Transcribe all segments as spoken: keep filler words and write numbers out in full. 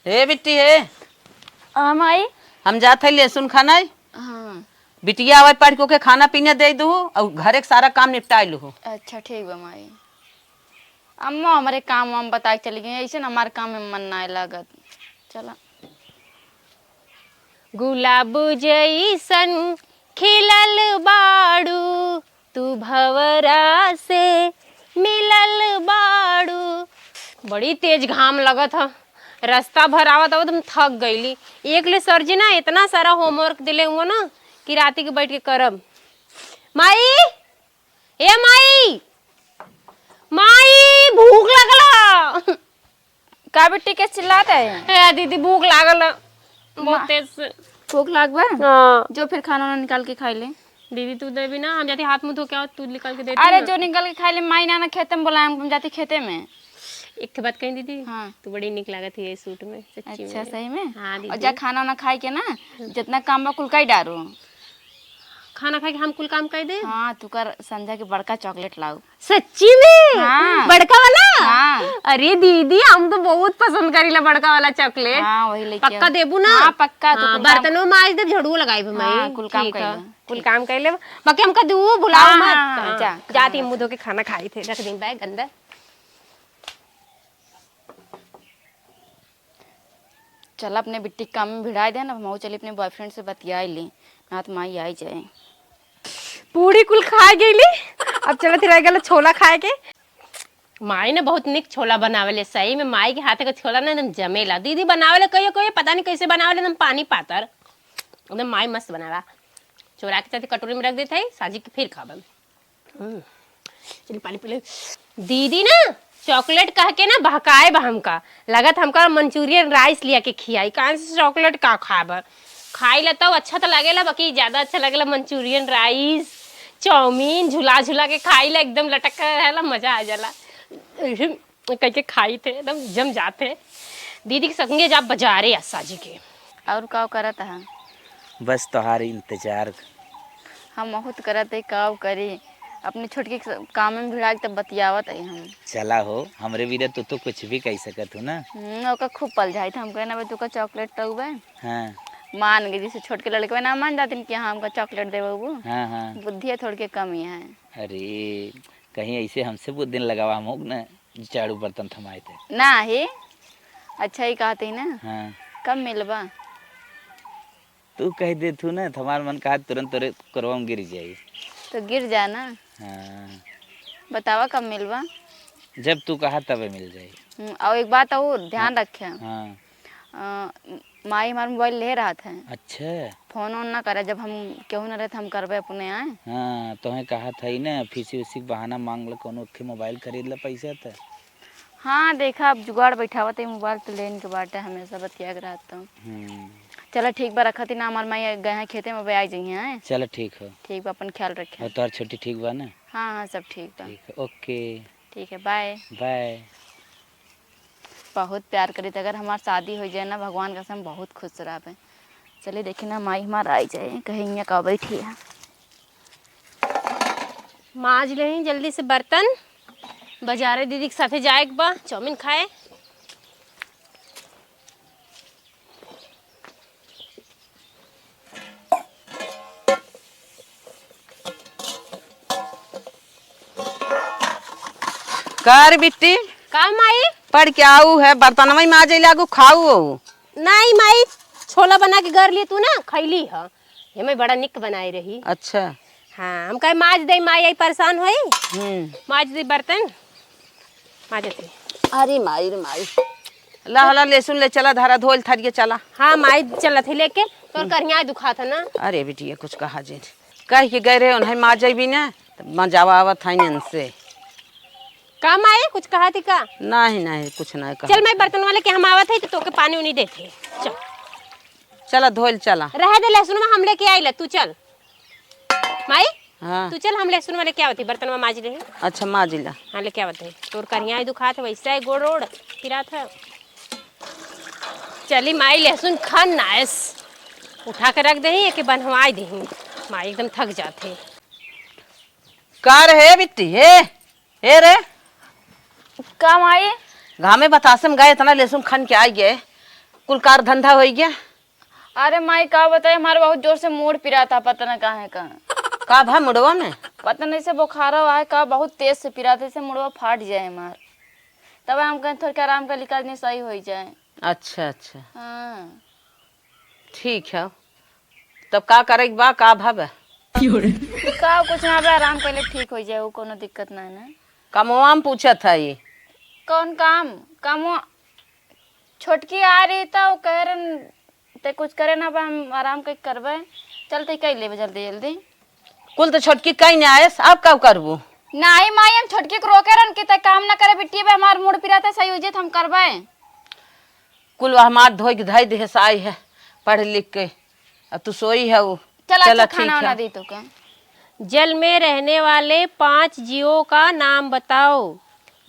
हे बिट्टी हे। हाँ माई। हम जात है लहसुन खाना है। हाँ। बिटिया आवे पढ़ के ओके खाना पीना दे दू और घरे के सारा काम निपटाई लू। अच्छा ठीक बा माई। अम्मा हमरे काम वाम बताए के चली गई, ऐसे ना हमारे काम में मन ना लागत। चला। गुलाब जैसन खिलल बाड़ू, तू भंवरा से मिलल बाड़ू। बड़ी तेज घाम लगत ह, रास्ता भर आवत आवत हम थक गईली। एक ले सर जी ना इतना सारा होमवर्क दिले हुआ ना कि राती के बैठ के करब। माई, ए माई, माई भूख लगला। का बिट्टी के चिल्लात है? ए दीदी भूख लागल ह, बहुत माँ। तेज से। भूख लाग बा? हाँ। जो फिर खाना वाना निकाल के खाई ले। दीदी तू देबी ना, हम जाती हाथ मुंह धो के आओ, तू निकाल के देती अरे ना। जो निकाल के खाई ले, माई ना ना खेते में बोला, हम जाती खेते में। एक ठे बात कही दीदी, हाँ। तू बड़ी निक लागत है ये सूट में, सच्ची अच्छा में। सही में? हाँ और दीदी। जा खाना वाना खाई के ना, जितना काम बा कुल कई डारो। खाना खाई के हम कुल काम कर दे। हाँ तू कर संध्या के बड़का चॉकलेट लाओ। सच्ची में? हाँ। बड़का वाला? हाँ। अरे दीदी, हम तो बहुत पसंद करीला बड़का वाला चॉकलेट। हाँ, वही लेके पक्का आओ। देबू ना? हाँ, पक्का, तू हाँ, कुल काम बर्तनों माज देब, झाड़ू लगाई भी हाँ, माई। कुल काम ठीक कर है, लो। कुल ठीक। काम कर लेब। बाकी हमका दू भुलाओ हाँ, मत। हाँ, हाँ, हाँ, जा, जाती खाना मुंह धो के खाना खाई थे, रख दी बैग अंदर। चल अपने बिट्टी के काम में भिड़ाई दे ना, हम चली अपने बॉयफ्रेंड से बतियाई ली, ना तो माई आई जाए। पूड़ी कुल खाए गईली, अब चलत रह गल छोला खाए के। माई ने बहुत निक छोला बनावेले, सही में माई के हाथ के छोला ना एकदम जमेला। दीदी बनावेले कहियो कहियो, पता नहीं कैसे बनावेले, एकदम पानी पातर, एकदम माई मस्त बनावा। चोरा के चाहते कटोरी में रख देते हैं, साझी के फिर खाबे। हम्म, चली पानी पी ले। दीदी ना चॉकलेट कह के ना बहकाए बा हमका, लगत हमका मंचूरियन राइस लिया के खियाई। काहे से चॉकलेट का खाब? खाई ला तो अच्छा तो लगेला, बाकी ज्यादा अच्छा लगेला मंचूरियन राइस, चाउमीन, झुला झुला के खाई ला, एकदम लटक के रहेला, मजा आ जाला। कह के खाई थे, एकदम जम जाते। दीदी के संगे जा बाजारे आ साझी के। और का करत है? बस तोहार इंतजार। हम बहुत करत है, का करी, अपने छोटकी के काम में भिड़ा के तब बतियावत है हम। चला हो, हमरे बीरे तू तो कुछ भी कह सकत हो ना। हम्म, ओका खूब पल जाइत, हम कहना बे तू का चॉकलेट टउबे। हाँ। मान गई, जैसे छोटके लड़के ना मान जातिन कि हाँ हमका चॉकलेट देबे वो। हाँ, हाँ। बुद्धि है थोड़ के कमी है। अरे, कहीं ऐसे हमसे बहुत दिन लगावा हम होग ना। झाड़ू बर्तन थमाए थे। नाही। अच्छा ही कहत ही ना। हाँ। कब मिलबा? तू कह दे थू ना, तो हमार मन कहा तुरंत तोरे कोरवा में गिर जाई। तो गिर जा ना। हाँ। बतावा कब मिलबा? जब तू कहा तबे मिल जाई। हम्म, और एक बात और ध्यान हाँ। रखे। हाँ। अ, माई हमार मोबाइल ले रहत है। अच्छा। फोन ओन ना करे, जब हम केहू ना रहे तो हम करबे अपने आए। हाँ, तोहे कहत हई ना, फीसी उसी के बहाना मांग ले, कोनो के मोबाइल खरीद ले पैसा त। हाँ, देखा, अब जुगाड़ बैठावत है, मोबाइल तो लेन के बाटे, हमेशा बतिया के रहत तो। हम्म। चला ठीक बा, रखत ही ना, हमार माई गए हैं खेते में, अबे आ जइहे, हैं? चला ठीक हो। ठीक बा, अपन ख्याल रखे। और तोहर छोटी ठीक बा ना? हाँ, हाँ, सब ठीक बा। ठीक है, ओके। ठीक है, बाय। बाय। बहुत प्यार करी, तो अगर हमार शादी हो जाए ना, भगवान कसम बहुत खुश रहबे। चले देखी ना, माई हमार आई जाए, कहीं यहाँ का बैठी है। माज लेही जल्दी से बर्तन, बाजारे दीदी के साथे जाए के बा, चाउमीन खाए। का रे बिट्टी? का माई? पढ़ के आऊ है, बर्तनवा ही माजे लागू खाऊ हो। नहीं माई, छोला बना के गर ली तू ना, खैली ह। ये मैं बड़ा निक बनाए रही। अच्छा। हाँ, हम कहे माज दे माई, आई परेशान होई। हम्म। माज दे बर्तन। माज दे। अरे माई रे माई। ला, ला, लहसुन ले चला, धरा धोल थरिये चला। हाँ माई, चलत ही लेके। तोर करिया दुखात है ना। अरे बिटिया, कुछ कहा जे। कह के गए रहे, उन्हें माज जइबी ना, त मजावा आवत है इनसे। का माई, कुछ कहा थी का? नहीं, नहीं, कुछ नहीं कहा। चल, मैं बर्तन वाले के हम आवत है, तो तोके पानी उनी देते। चल। चला, धोल चला। रहे दे, लहसुन में हम लेके आइला, तू चल। माई, हाँ। तू चल, हम लहसुन वाले के आवत ही, बर्तन में माज रहे। अच्छा, माज ला। हाँ, लेके आवत है। तोर करिया दुखात है, वैसा है गोड़ ओड़ पिरात है। चली माई, लहसुन खन नायस। उठा के रख देही, एके बनवाई देही। माई एकदम थक जात है। का रे बिट्टी, हे? ए रे। का माई? घामे बतासे में गए, इतना लहसुन खन के आई गए। कुल कार धंधा होइ गया? अरे माई, का बताई, हमार बहुत जोर से मूड़ पिरात है, पता न काहे का। का भा मुड़वा में? पता नहीं से बुखार हुआ है का, बहुत तेज से पिरात है, से मुड़वा फाट जाए हमार। तब हम कहें थोड़ा आराम कर ली, का दिन सही होइ जाए। अच्छा, अच्छा। हाँ। ठीक है, तब का करे के बा, का भा बा? का कुछ ना बा, आराम कर ले, ठीक होइ जाए, वो कोनो दिक्कत ना है ना। कमवा में पूछत है ये। कौन काम? कमवा छोटकी आ रही त उ कहे रहन, "ते कुछ करे ना बा, हम आराम कइ करबे।" चल ते कइ लेबे जल्दी जल्दी। कुल तो छोटकी कइ ना आयस, अब का करबू? नाही माई, हम छोटकी के रोके रहन कि ते काम ना करे बिटिया बे, हमार मूड़ पिरात है, सही होइ जाए त हम करबे। कुल हमार धोइ के धइ देहस, आई है पढ़ लिख के, अब तू सोई है उ। चल, अच्छा, चला, खाना ठीक वाना है। दे तो का। जल में रहने वाले पांच जीवों का नाम बताओ।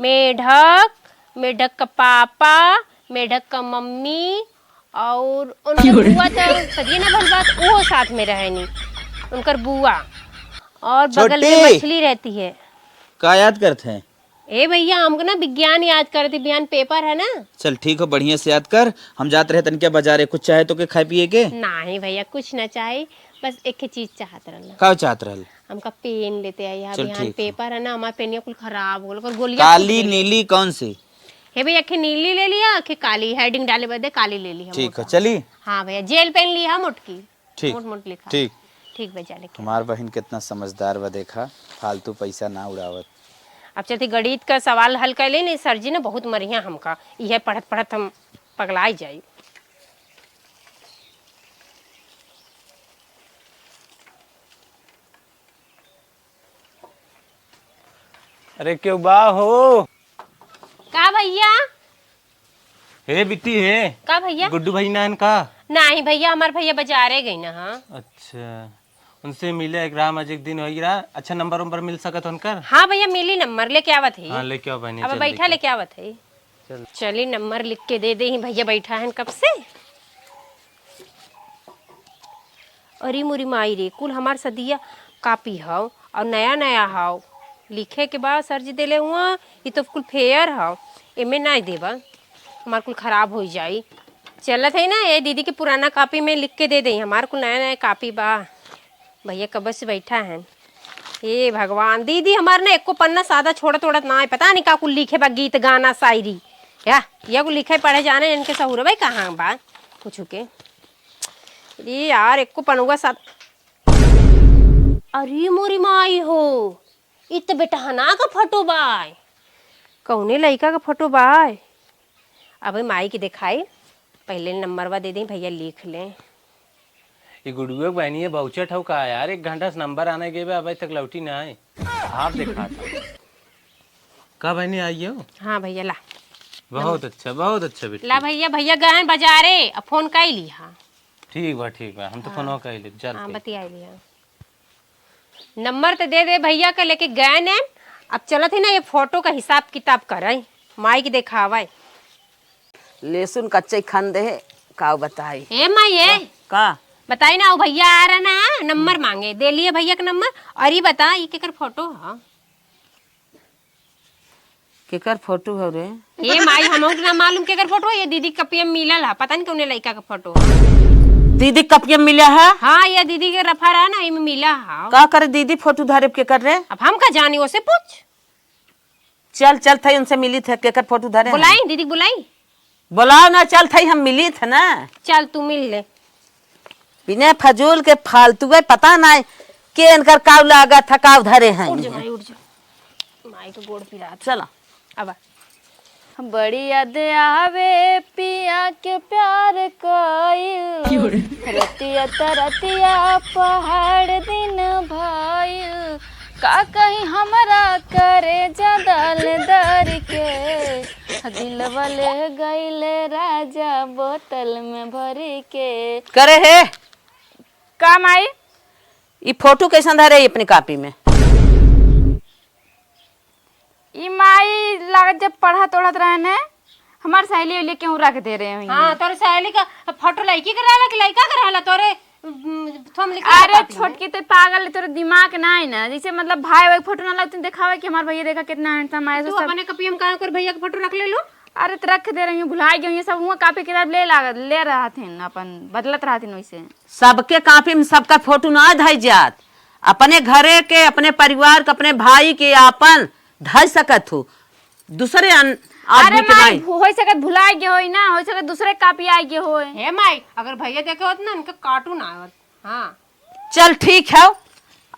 मेढक, मेढक का पापा, मेढक का मम्मी, और उनकर बुआ तो सदिये ना भल बात, वो साथ में रहे नी, उनकर बुआ, और बगल में छोटी। मछली रहती है। का याद करत है? ए भैया, हमको ना विज्ञान याद करे थे, बिहान पेपर है ना। चल ठीक हो, बढ़िया से याद कर। हम जात रहे तनिका बाजारे, कुछ चाहे तो के खाए पिए के? नाही भैया, कुछ ना चाही, बस एक ही चीज चाहत रहल। का चाहत रहल? हमका पेन लेते आई, चल बिहान ठीक हो। पेपर है ना, हमार पेनिया कुल खराब हो गल, ओकर गोलिया काली, फूट गई। नीली कौन सी? हे भैया, एक नीली ले लिया, एक काली, हेडिंग डाले बदे काली ले लिया, ठीक हो, मोटा। चली। हाँ भैया, जेल पेन लिया मोटकी। ठीक, मोट मोट लिखा। ठीक। ठीक बा, जा लेके। हमार बहिन कितना समझदार बा, देखा, फालतू पैसा ना उड़ावत। अब चलती गणित का सवाल हल कर लेनी, सर जी ने बहुत मरिया हमका, इहे पढ़त पढ़त हम पगलाई जाई। अरे, केहू बा हो? का भैया? हे बिट्टी, हे। का भैया? गुड्डू भाई ना आएन का? नाही भैया, हमार भैया बाजारे गई ना, हाँ। अच्छा, उनसे मिले एक राम आज एक दिन होई रहा। अच्छा, नंबर वंबर मिल सकत उनकर? हाँ भैया, मिली नंबर, लेके आवत है। हाँ, लेके आओ बहनी, अब जल्दी बैठा कर। लेके आवत है। चल। चली, नंबर लिख के दे दे ही भैया, बैठा है कब से। अरे मोरी माई रे, कुल हमार सदिया कापी हव और नया नया हव, लिखे के बाद सर जी देले हुआ, ई तो कुल फेयर हव, एमे नाई देबा, हमार कुल खराब होइ जाई। चलत है ना, ए दीदी के पुराना कापी में लिख के दे दे, हमार कुल नया नया कापी बा। भैया कब से बैठा है। हे भगवान, दीदी हमार ना एको पन्ना सादा छोड़त ओड़त ना है, पता नहीं का कुल लिखे बा, गीत गाना शायरी। या, या कुल लिखे पढ़े जाने, इनके सहूर भाई कहाँ बा कुछ के। अरे यार, एको पनुआ साथ। अरे मोरी माई हो, इ त बेटहना का फोटो बाय। कौने लइका का फोटो बाय? अबे माई के देखाई, पहले नंबरवा दे दे भैया, लिख ले। ई गुडुआ के बहनिया बहुचट हौ का यार, एक घंटा से नंबर आने गए बे, अबे तक लौटी ना आए। आप देखा था। का बहनी आई हो? हाँ भैया, ला। बहुत अच्छा, बहुत अच्छा बेटी। ला भैया, भैया गए हैं बाजारे, अब फोन कई लिहा। ठीक बा, ठीक बा, हम तो हाँ। फोनवा कई लेब, चल हाँ, के। बतियाई लिहा। नंबर तो दे दे भैया का, लेके गए ने। अब चलत ही ना, ये फोटो का हिसाब किताब करे, माई के देखावे। लहसुन कच्चे खन दे, का बताई? ए माई, ए। का? बताई ना, वो भैया आ रहा ना, नंबर मांगे, दे लिए भैया का नंबर। और ये बता, ये केकर फोटो है? केकर फोटो हौ रे? ए माई, हमहू के ना मालूम केकर फोटो है। ये दीदी के कपिया में मिलल है, पता नहीं कौने लइका का फोटो है। दीदी के कपिया में मिला है? हाँ, ये दीदी के रफा रहा ना, इमे मिला है। का करे दीदी फोटो धरे केकर रे? अब हम का जानी, ओसे पूछ। चल, चल थई उनसे मिली थे, केकर फोटो धरे हैं। बुलाई, दीदी के बुलाई। बुलाओ ना, चल थई हम मिली थे ना। चल तू मिल ले। बिना फजूल के फालतू है, पता नाई के इनकर काव लागत है, काव धरे हैं। उठ जा माई, उठ जा। माई के गोड़ पिरात। चला। अब आ। बड़ी याद आवे पिया के प्यार कइल। क्यों रे? रतिया त रतिया पहाड़ दिन भइल। का कहीं हमरा करेजा दल दर के। दिलवा ले गइल राजा बोतल में भर के। करे हे? का माई? ई फोटो कैसन धरे ई अपनी कापी में? ई माई लागत जब पढ़त ओढ़त रहने, हमार सहेली उहेली केहू रख दे रहे हुई। हाँ, तोरे सहेली का फोटो लड़की के रहला कि लड़का के रहला? तोरे, उम, थम लिखा अरे कापी में। छोटकी ते पागल है, तोरे दिमाग ना है ना, जैसे मतलब भाई भाई फोटो ना लगते दिखावे कि हमार भैया देखा कितना हैंडसम है, तू सब अपने कपिया में काहे ओकर भैया के फोटो रख ले लो? अरे, त रख दे रही हूँ, भुलाइ गई हूँ, ये सब हुआ कापी किताब ले लागत, ले रहत हैं, अपन बदलत रहत हैं वैसे। सबके कापी में सबका फोटो ना धइ जात, अपने घरे के, अपने परिवार के, अपने भाई के आपन धइ सकत हो, दूसरे अन-, अरे आदमी के माई, नहीं। हो सकत भुलाइ गए होई ना, हो सकत दूसरे कापी आइ गए होई। हे माई, अगर भैया देखे होत ना, इनके काटू ना आवत। हाँ। चल ठीक है,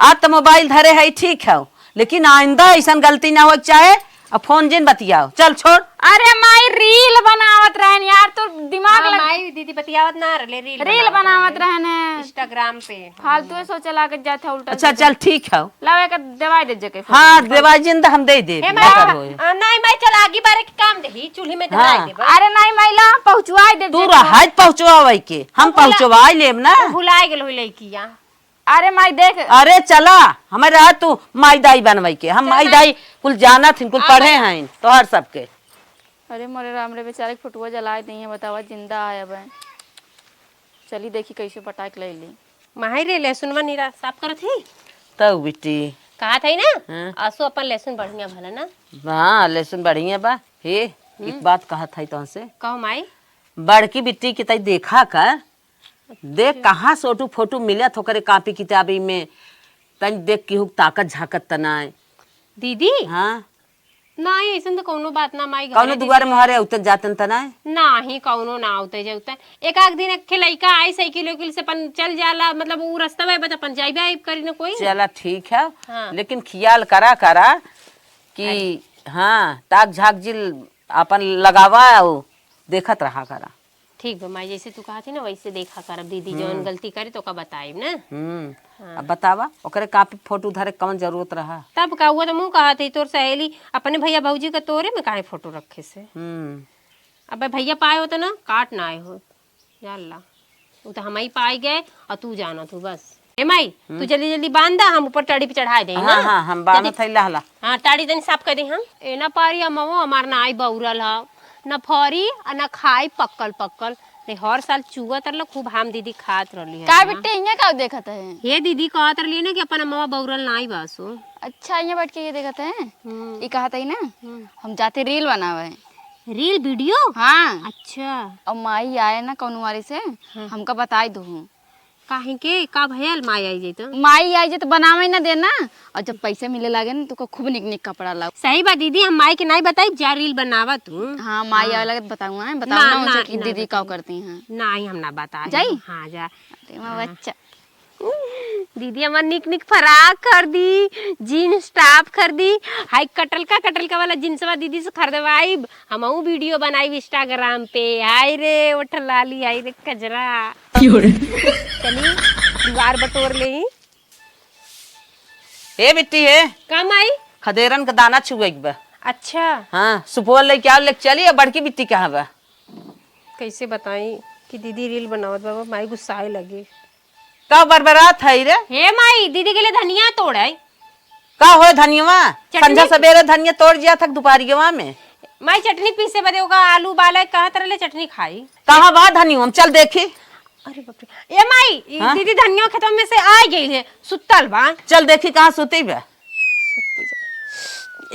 आज तो मोबाइल धरे है, ठीक है, लेकिन आइंदा ऐसन गलती ना होए के चाहे। अब फोन जिन बतियाओ, चल छोड़। अरे माई, रील बनावत रहन यार, तो दिमाग हाँ, लग- माई दीदी बतियावत ना रहले, रील रील बनावत बनावत रहन। रहन है। Instagram पे। फालतू सोचे लागत जात है उल्टा अच्छा, सीधा। चल ठीक है। लाओ एक दवाई दे जके हाँ, फोटो। दवाई जिन तो हम दे दे, हे माई, अगर होए। आ, नहीं माई, चल आगी बारे के काम देही, चूल्ही में हाँ। धराई देबे। अरे नहीं माई, ला पहुँचवाई दे तू जके। रहा है पहुँचवावे के, हम अब बोला। पहुँचवाई लेब ना। वो भुलाए गेल होई लइकिया। अरे माई देख। अरे चला, हमें रहा तू माई दाई बनवाई के। हम चल माई माई। दाई कुल जानत हिन, कुल हाँ पढ़े माई। हैं तोहर सबके। अरे मोरे राम रे, बेचारे के फोटुआ जलाए दी है, बतावा जिंदा है अब। चली देखी कैसे पटाक ले ली। माही रे, लहसुनवा नीरा साफ करत ही। तब बिट्टी। कहा था ही ना, हाँ। आसो अपन लहसुन बढ़िया भला ना। हाँ, लहसुन बढ़िया बा। हे, हम्म। एक बात कहा था ही तुमसे। कहो माई। बड़की बिट्टी के तई देखा कर, देख, अच्छा। कहाँ से ओटू फोटू मिलत ओकरे कापी किताबी में। तनी देख, केहू ताकत झाकत त नाय। दीदी? हाँ। नाही, अइसन त कौनो बात ना, माई कौनो घरे दुआरे दीदी। मुहारे अउतन जातन त नाय? नाही, कौनो ना अउते जउते। एक आध दिन एक ठे लइका आई साइकिल उइकिल से अपन चल जाला, मतलब उ रस्ता बा, बस अपन जाइबे आइब करी ना कोई। चला ठीक है, हाँ। लेकिन खियाल करा करा कि अरे। हाँ, ताक झाक जिल अपन लगावा अउ देखत रहा करा। ठीक बा माई, जैसे तू कहत ही ना वैसे देखा करब दीदी, जौन हम्म। गलती करी तो ओका बताइब ना। हम्म। हाँ। अब बतावा, ओकरे कापी फोटो धरे के कौन जरूरत रहा? तब का हुआ, तो मुँह कहत ही, तोर सहेली अपने भैया भौजी का तोरे में काहे फोटो रखे से? हम्म। अबे भैया पाए होते ना, काट ना आए हो। या अल्लाह, वो तो हम ही पाए गए और तू जाना तू बस। ए माई, तू हम्म। जल्दी जल्दी बांध दा, हम ऊपर टाड़ी पे चढ़ाए देई हाँ, ना। हाँ, हम बांधत जल्दी। हई, लहला। हाँ, टाड़ी तनी साफ कर दी हम। ए ना पारी, अमवा हमार ना आई बौरल ह, ना फरी, आ ना खाई पक्कल पक्कल। नहीं, हर साल चुआ तरला खूब हम दीदी खात रहली है का ना। बिट्टी, इहाँ का देखत है? हे दीदी कहत रहली ना कि अपन अमवा बौरल ना आई बासो। अच्छा, इहाँ बैठ के ये देखत है? हम्म। ई कहत है ना, हम्म। हम जाते रील बनावे। Reel video? हाँ। अच्छा। और माई आए ना कौनो वाली से, हाँ। हमका बताई दो। काहे के? का भयल? माई आई जाई तो? माई आई जाई तो बनावे ना देना। और जब पैसे मिले लागे ना तो को खूब निक निक कपड़ा लाओ। सही बा दीदी, हम माई के नाई बताई, जा रील बनावा तू। हाँ, माई हाँ। आवे लगे तो बताऊँ, हैं? बताऊँ ना, ना, उनसे ना, कि ना दीदी का बताई। करती हैं। नाही, हम ना बताई। जाई? हाँ, जा। अरे, मैं हाँ। बच्चा। दीदी हमार निक निक फ्रॉक खरीदी, जीन्स टॉप खरीदी, हाई कटलका कटलका वाला जीन्सवा दीदी से खरीदवाइब। हमहू वीडियो बनाइब Instagram पे। हाय रे ओठ लाली, हाय रे कजरा। क्यों रे? चली दुआर बटोर लेई। ए बिट्टी ए। का माई? खदेरन के दाना छुएक बा। अच्छा। हाँ, सुपवा लेके आओ, लेके चली। अब बड़की बिट्टी कहाँ बा? कैसे बताई कि दीदी रील बनावत बा, माई गुस्साए लगी। का बरबरात है रे? हे माई, दीदी के लिए धनिया तोड़े। का होए धनियवा? चटनी संझा पी- सबेरे धनिया तोड़ जिया थक दुपहरियवा में। माई चटनी पीसे बदे ओका आलू उबाले कहत रहले चटनी खाई। कहाँ बा धनियवा? हम चल देखी। अरे बाप रे। ए माई, ई हाँ? दीदी धनिया खेतवा में से आ गई है, सुतल बा। चल देखी कहाँ सुती बा। ए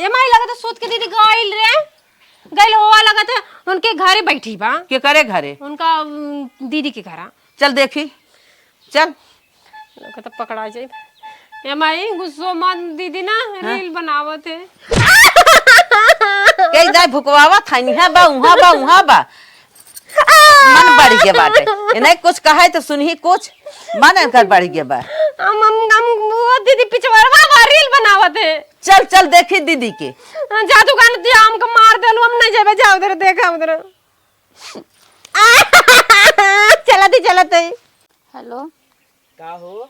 माई, लगत है सूत के दीदी गइल रे। गइल होवा लगत है, उनके घरे बैठी बा। के करे घरे? उनका, उम, दीदी के घरा। चल देखी, चल। लगत है पकड़ा जाई। ए माई, गुस्सो मत, दीदी ना हाँ? रील बनावत है। के जाए भुकवावत है, इहाँ बा, उहाँ बा, उहाँ बा। मन बढ़ गया बाटे। इन्हें कुछ कहे तो सुनही कुछ, मन इनकर बढ़ गया बा। हम, हम, हम वो दीदी पिछवाड़वा बा रील बनावत है। चल, चल देखी दीदी के। हाँ, जा दुकान दिया हमको मार देलू, हम नहीं जाबे, जा उधर देखा उधर। चला दी, चला तई। हेलो। का हो?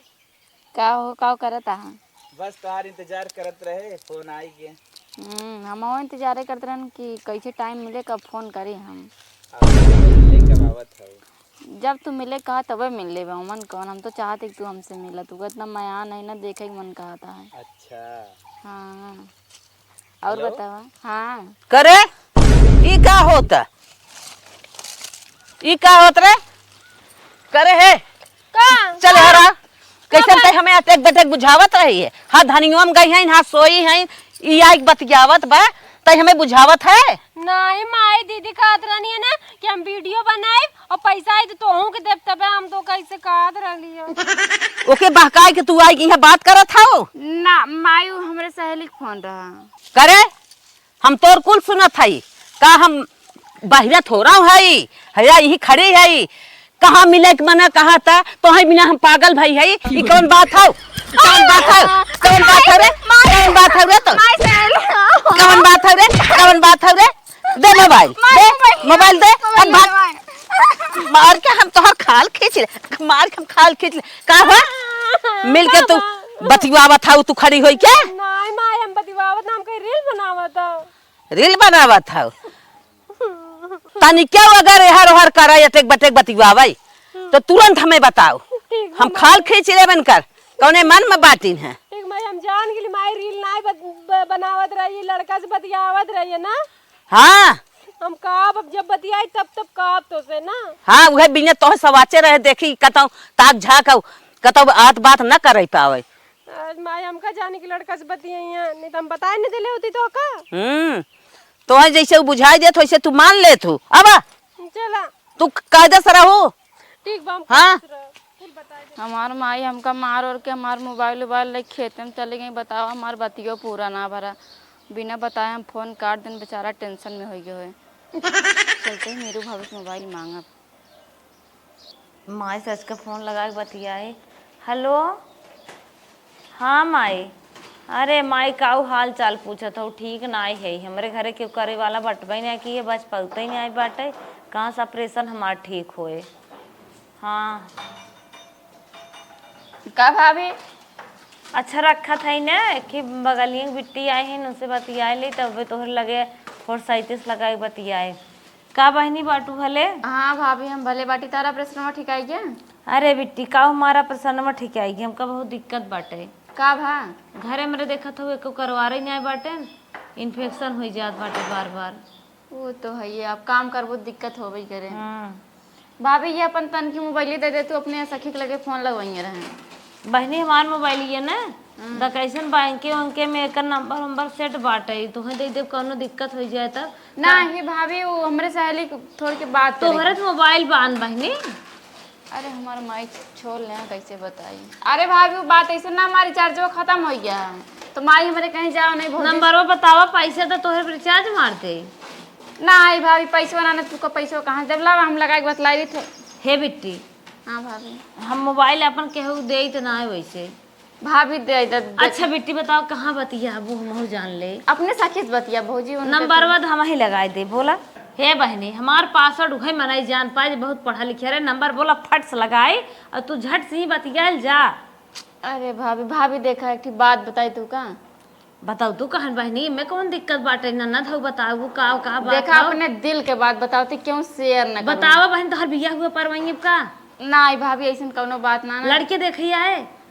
का हो, का करत आहा? बस तोहार इंतजार करत रहे, फोन आई गए। हम्म, हमहू इंतजारे करत रहन कि कैसे टाइम मिले, कब फोन करी हम। अब मिले कब आवत हो? जब तू मिले कहा तबे मिल लेबे, ओमन कौन, हम तो चाहत है कि तू हमसे मिला, तू इतना मयान है ना, देखे के मन कहता है। अच्छा। हाँ। और हेलो? बतावा। हाँ। करे, ई का होता? ई का होत रे? करे हे? का? चल का? हरा। का कैसन बात? तै हमें एक बटे बुझावत रही है। हाँ, धनियों में गई हैं, हाँ, सोई हैं, ई आइक बतियावत बा, तै हमें बुझावत है? नहीं माई, दीदी कहत रहनी है ना कि हम वीडियो बनाइब और पैसा आई तो तोहू के देब, तबे हम तो कैसे कहत रहली है। ओके बहकाए के तू आई इहाँ बात करत हौ? ना माई, वो हमरे सहेली के फोन रहा। करे, हम तोर कुल सुनत हई। का हम बहिरा थोड़ा हई? हैया यही खड़ी हई। कहाँ मिले के मना कहा था, तोहई बिना हम पागल भई हई। ई कौन बात हौ? कौन बात हौ? कौन बात हौ रे? कौन बात हौ रे तो? कौन बात हौ रे? कौन बात हौ रे? दे मोबाइल, दे मोबाइल दे। अब भाग। मार के हम तोहर खाल खींच ले, मार के हम खाल खींच ले। का हुआ? मिल के तू बतियावत हऊ, तू खड़ी होई के? नहीं माई, हम बतियावत ना, हम कहीं रील बनावत हऊ। रील बनावत हऊ? तनी क्यों अगर एहर ओहर करे, एटेक बटेक बतियावे, तो तुरंत हमें बताओ। ठीक बा हम माई। खाल खींच लेबन कर, कौने मन में बाटिन है। ठीक माई, हम जान गेली माई, रील नाई बत-, ब-, बनावत रही, लड़का से बतियावत रही है ना। हाँ। हम काब, अब जब बतियाई तब, तब काब तो से ना। हाँ, उहे बिना तोह सवाचे रहे, देखी कतौ ताक झाँक, कतौ आत बात न करे पावे। आज माई हमका जाने की लड़का से बतियाई है, नहीं तो हम बताए नहीं देले होती तो का। हम्म, तोहे जैसे उ बुझाई देत वैसे तू मान लेत हो। अब चला। तू कायदा से रहू। ठीक बा, हम हाँ। खुश रह, कुल बताए दे। हमार माई हमका मार और के हमार मोबाइल उबाइल लेके खेते में चली गई। बताओ, हमार बतियो पूरा ना भरा। बिना बताए हम फोन काट देन, बेचारा टेंशन में होइ गए होए। चलते ही मीरू भाभी से मोबाइल मांगब। माई से आज का फोन लगा के बतियाए। हेलो, हाँ माई। अरे माई, काऊ हाल चाल पूछत हऊ, ठीक नाई है। हमरे घरे केहू करे वाला बटबे नाई कि ये बच पौते नाई बाटे, कहाँ से ऑपरेशन हमार ठीक होए। हाँ। का भाभी? अच्छा रखत है ना कि बगलिया के बिट्टी आई है, उनसे बतियाए ले, तब तोहरे लगे फोर सैंतीस लगा के बतियाए। का बहिनी बाटू भले? हाँ भाभी, हम भले बाटी। तारा प्रश्नवा ठिकाई गया? अरे बिट्टी, का हमारा प्रश्नवा ठिकाई गया? हमका बहुत दिक्कत बाटे। का भा? घरे मेरे देखत हो, एको करवारे न्याय बाटे, इन्फेक्शन हो जात बाटे बार बार। वो तो है, ये आप काम करबो, दिक्कत होबे करे। हाँ। भाभी, ये अपन तनकी मोबाइल दे दे, तू अपने सखी के लगे फोन लगवाइए रहे। बहिनी, हमार मोबाइल ये ना, हम्म। द कैसन बैंके वैंके में एकर नंबर वंबर सेट बाटे, तुहें दे देब, कौनो दिक्कत हो जाए तब। ना ही भाभी, वो हमरे सहेली के थोड़ के बात करे तोहरे के। तो मोबाइल बान बहिनी। अरे हमार माई छोड़ ले, कैसे बताई। अरे भाभी, वो बात ऐसे ना, हमारी चार्जवा खत्म हो गया, तो माई हमारे कहीं जाओ नहीं भौजी। नंबरवा बतावा, पैसे तो तोहरे रिचार्ज मार दे। ना आई भाभी, पैसवा ना, ना तू का पैसवा कहाँ, जब लावा हम लगा के बतलाई दी थे। हे बिट्टी, हाँ भाभी। हम मोबाइल अपन केहू देत ना है वैसे। भाभी दे दे, दे। अच्छा बिट्टी बताओ, कहाँ बतियाबू, हमहू जान ले। अपने सखी से बतिया भौजी, उनके नंबरवा तो हम ही लगाई दे, बोला। हे बहिनी, हमार पासवर्ड उहे मनई जान पाए जे बहुत पढ़ा लिखे रहे। नंबर बोला, फट से लगाई और तू झट से ही बतियाल जा। अरे भाभी, भाभी देखा, एक ठी बात बताई तू का? बताओ तू कहन बहिनी, में कौन दिक्कत बाटे? ननद हऊ, बताऊ का, का बात देखा, हऊ? अपने दिल के बात बताओ, तू क्यों शेयर न करू? बतावा बहिन, तोहर बियाह हुआ परवाई अब का? ना आई भाभी, ऐसन कौनो बात ना, ना। लड़के देखिया है?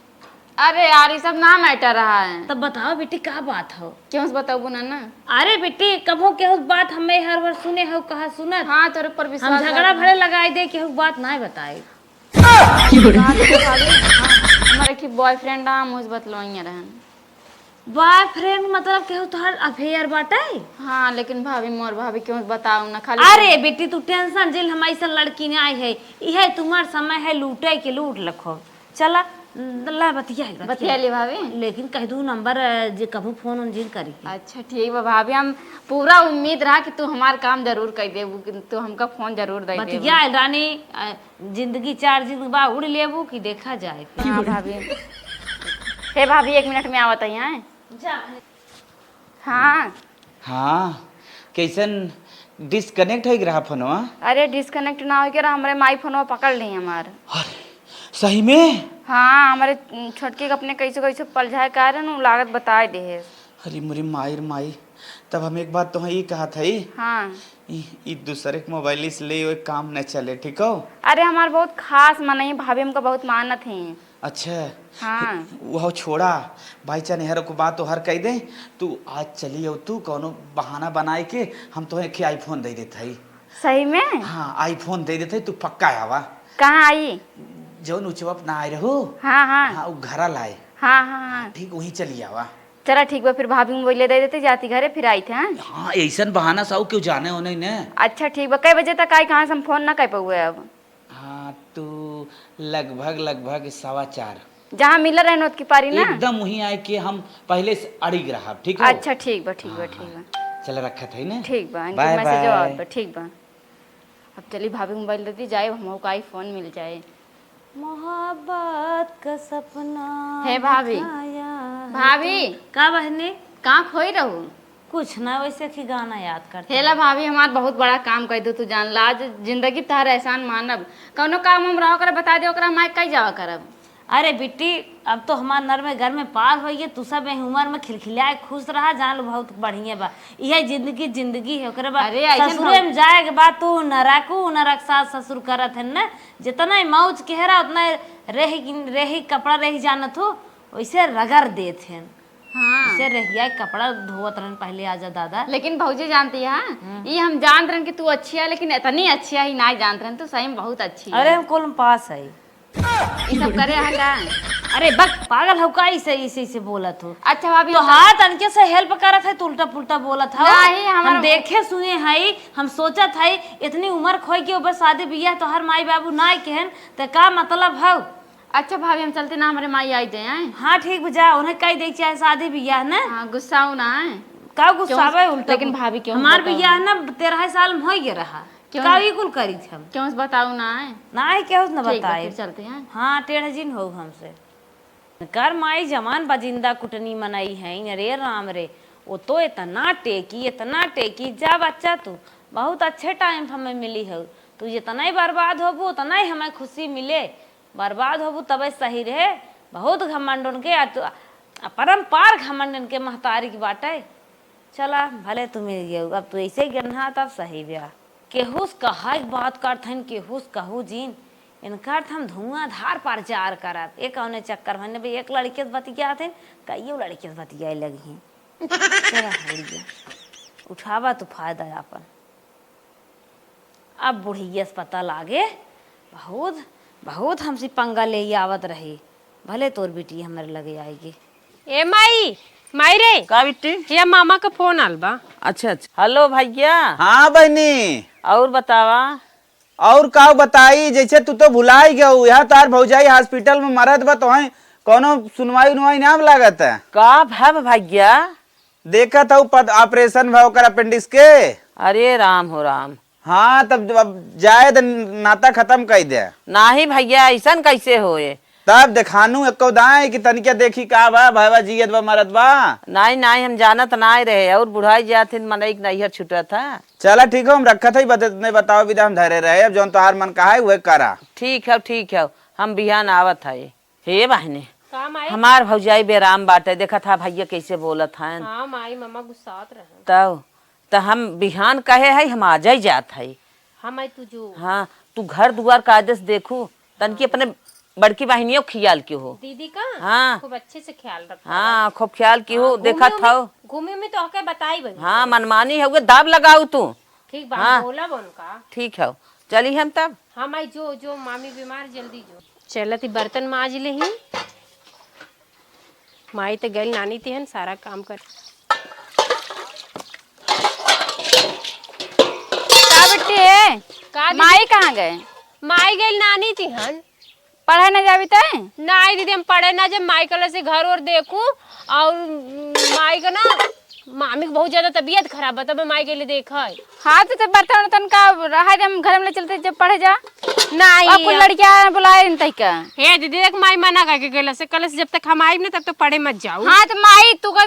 अरे यार, ये सब ना मैटर रहा है। तब बताओ बेटी, का बात हो? क्यों से बताबू ना, ना? अरे बेटी, कभो केहू बात हमें हर बार सुने हो, कहा सुनत? हाँ, तोरे पर हम विश्वास झगड़ा बात भले लगाई दे, केहू बात ना बताई। बात तो भाभी, हाँ, हमारे एक बॉयफ्रेंड रहा, हम उस बतलोइया रहन। बॉयफ्रेंड मतलब केहू तोहर अफेयर बाटे? हाँ, लेकिन भाभी, मोर भाभी, क्यों बताऊ ना, खाली अरे बेटी, तू टेंशन जिल, हम ऐसा लड़की नहीं आई है। इहे तुम्हार समय है लूटे के, लूट लखो। चला, ला बतिया, बतिया। बतिया ली भाभी। लेकिन कह दू नंबर, अ, जे कभू फोन उन जिन करी। अच्छा, ठीक बा भाभी, हम पूरा उम्मीद रहा कि तू हमार काम जरूर कर देबू, कि तू हमका फोन जरूर दे देबू। बतिया रानी, अ, जिंदगी चार जिंदगी बा, उड़ लेबू कि देखा जाए फिर। हाँ भाभी। हे भाभी, एक मिनट में आवत है यहाँ। जा। हाँ। हाँ, कैसन डिस्कनेक्ट हो गया फोनवा? अरे डिस्कनेक्ट ना हो के रहा, हमरे माई फोनवा पकड़ ली हमार। अरे, सही में? हाँ, हमारे छोटकी के अपने कैसे कैसे पलझाए का रहे न, लागत बताए दे है। अरे मोरे माई रे माई, तब हम एक बात तो ये कहा था। हाँ। ई, ई दूसरे के मोबाइल से ले, वो काम न चले, ठीक हो? अरे हमार बहुत खास मनई भाभी, हमका बहुत मानत हैं। अच्छा। हाँ। वो छोड़ा, भाई चाहे हर को बात तो हर कह दे, तू आज चली आओ, तू कौनो बहाना बनाए के हम तोहे एक iPhone दे देत हई। सही में? हाँ, iPhone दे देत हई, तू पक्का आवा। कहाँ आई? जौन उचवा अपना आए रहू। हाँ, हाँ। हाँ, वो घरा लाए। हाँ, हाँ, हाँ। ठीक वहीं चली आवा। चला ठीक बा, फिर भाभी मोबाइल दे देते, जाती घरे, फिर आई थे, हाँ? हाँ, ऐसन बहाना से आऊ, क्यों जाने हो नहीं ने। अच्छा ठीक बा, कै बजे तक आई, कहाँ से हम फोन ना कर पाऊए अब। हाँ, तू लगभग, लगभग सवा चार। जहाँ मिला रहन ओतकी पारी ना? एकदम वहीं आए के हम पहले से अड़िग रहब, ठीक हो? अच्छा, ठीक बा, ठीक बा, हाँ, ठीक हाँ। बा। चल, रखत है ना? ठीक बा, इनके बाय, मैसेज बाय। आवत बा, ठीक बा। अब चली भाभी मोबाइल दे दी जाए, हमहू का iPhone मिल जाए। मोहब्बत का सपना हे भाभी। दिखाया है भाभी। तो। का बहनी? का खोई रहू? कुछ ना, वैसे कि गाना याद करते हेला हैं। भाभी, हमार बहुत बड़ा काम कर दो तू, जान ला, आज जिंदगी तोहर एहसान मानब। कौनो काम हम रहो करे बता दे, ओकरा माय कई जावा करब। अरे बिट्टी, अब तो हमार नर में घर में पार होइए, तू सब एह उम्र में खिलखिलाए खुश रहा, जान लो बहुत बढ़िया बा। यह जिंदगी, जिंदगी है, ओकरे बाद अरे, ऐसन ससुरे भौ- में जाए के बाद तू नरकू नरक सास ससुर करत है ना, जितना ही मौज के रहा उतना ही रेही, रेही कपड़ा रेही जानत हो, वैसे रगड़ देत हैं। हाँ। इसे रहिया के कपड़ा धोवत रहन पहले, आजा दादा। लेकिन भौजी जानती है, हम्म। ये हम जानत रहन कि तू अच्छी है, लेकिन इतनी अच्छी है, ही ना जानत रहन, तू सही में बहुत अच्छी अरे है। हम कुल पास है। ये सब करे है का? अरे बक, पागल हो का, इसे, इसे, इसे बोलत हो? अच्छा भाभी, तो हम हाथ अनके से हेल्प करत है, तू उल्टा पुल्टा बोलत हो। नहीं, हमारा हम देखे सुने है, हम सोचत है, इतनी उम्र खोई के ऊपर शादी बियाह तोहर माई बाबू ना केहन, त का मतलब हौ? अच्छा भाभी, हम चलते ना, हमरे माई आई दे हैं। हाँ, ठीक बा, जा, उन्हें कह दे, चाहे शादी बियाह ना। हाँ, गुस्साओ ना है। का गुस्सावे क्यों? उल्टा लेकिन पुल्टा। भाभी, क्यों हमार बताओ बियाह ना? ना, तेरह साल में हो गया रहा। क्यों? का ई कुल करी हम? क्यों से बताओ ना है? ना है, केहू से ना ठीक बा, बताए। फिर चलते हैं। हाँ, टेढ़ जिन हो हमसे। कर माई जवान बा, जिंदा कुटनी मनई है, अरे राम रे, वो तो इतना टेकी, इतना टेकी, जा बच्चा तू, बहुत अच्छे टाइम पे हमें मिली हो, तू जितना ही बर्बाद होबू, उतना ही हमें खुशी मिले। बर्बाद होबू तबे सही रहे। बहुत घमंड उनके, अ-, अपरंपार घमंड इनके महतारी के बाटे। चला, भले तू मिल गयू, अब तू ऐसे ही गन्हा, तब सही ब्या। केहू से कहा एक बात करत हन, केहू से कहू जीन, इनका अर्थ हम धुआंधार प्रचार करब। एक कौने चक्कर में भाई, एक लड़के से बतियात हन, कईयो लड़के से बतियाए लगी हैं। चला, बुढ़िया, उठावा तू फायदा आपन। अब बुढ़िया से पता लागे, बहुत, बहुत हमसे पंगा ले आवत रही। भले तोर बेटी हमरे लगे आएगी। ए माई, माई रे। का बिट्टी? ये मामा का फोन आल बा। अच्छा, अच्छा। हेलो भैया। हाँ बहनी। और बतावा? और का बताई, जैसे तू तो भुलाई गऊ, यहाँ तार भौजाई हॉस्पिटल में मरत बा, तोहई कौनो सुनवाई उनवाई नाम लागत है। का भव भैया? देखत हऊ पद-, ऑपरेशन भा ओकर अपेंडिक्स के। अरे राम हो राम। हाँ, तब अब जाए त नाता खतम कई दे। नाही भैया, ऐसन कैसे होए? तब देखानू एको दाएं कि तनिके देखी का बा, भैया जियत बा मरत बा। नाही, नाही, हम जानत नाही रहे, और बुढ़ाई जात हिन मनई के नैहर छुटत है। चला ठीक हो, हम रखत है, बत-, नहीं बताओ विदा हम धरे रहे, अब जौन तोहार मन कहा है वह करा। ठीक है, ठीक है, हम बिहान आवत है। हे बहिनी, का माई? हमार भौजाई बेराम बाटे, देखत हा भैया कैसे बोलत हन। हाँ माई, मामा गुस्सात रहन। तब, त हम बिहान कहे है, हम आजै जात है। हाँ माई, तू जो। हाँ, तू घर दुआर कायदे से देखू, तनकी हाँ। अपने बड़की बहिनियों ख्याल की हो। दीदी का? हाँ। खूब अच्छे से ख्याल रखा। हाँ, खूब ख्याल की हो, हाँ, देखत घूमे हौ। घूमे में तो आके बताई बनी। हाँ, मनमानी है, दाब लगाऊ तू। ठीक बा, हाँ। बोला बन का। ठीक है, चली हम तब। हाँ माई, जो, जो मामी बीमार, जल्दी जो। चलत ही बर्तन माज लेही। माई त गइल नानी तिहन सारा काम कर। का बिट्टी है? का दीदी? माई कहाँ गए? माई गइल नानी तिहन। पढ़े न जाबी तै? नाई दीदी, हम पढ़े ना जब माई कल से घर और देखू और माई का ना मामी के बहुत ज्यादा तबीयत खराब बा, तब माई के लिए देखा है। हाँ, तो, तो बर्तन उर्तन का रहा दे, हम घर में ले चलते जब पढ़े जा। नहीं। और कुल लड़कियां बुलाए नहीं तई का। हे दीदी, देख माई मना करके गेला से, कल से जब तक हम आइब ना तब तक पढ़े मत जाऊ। हाँ, तो माई तू का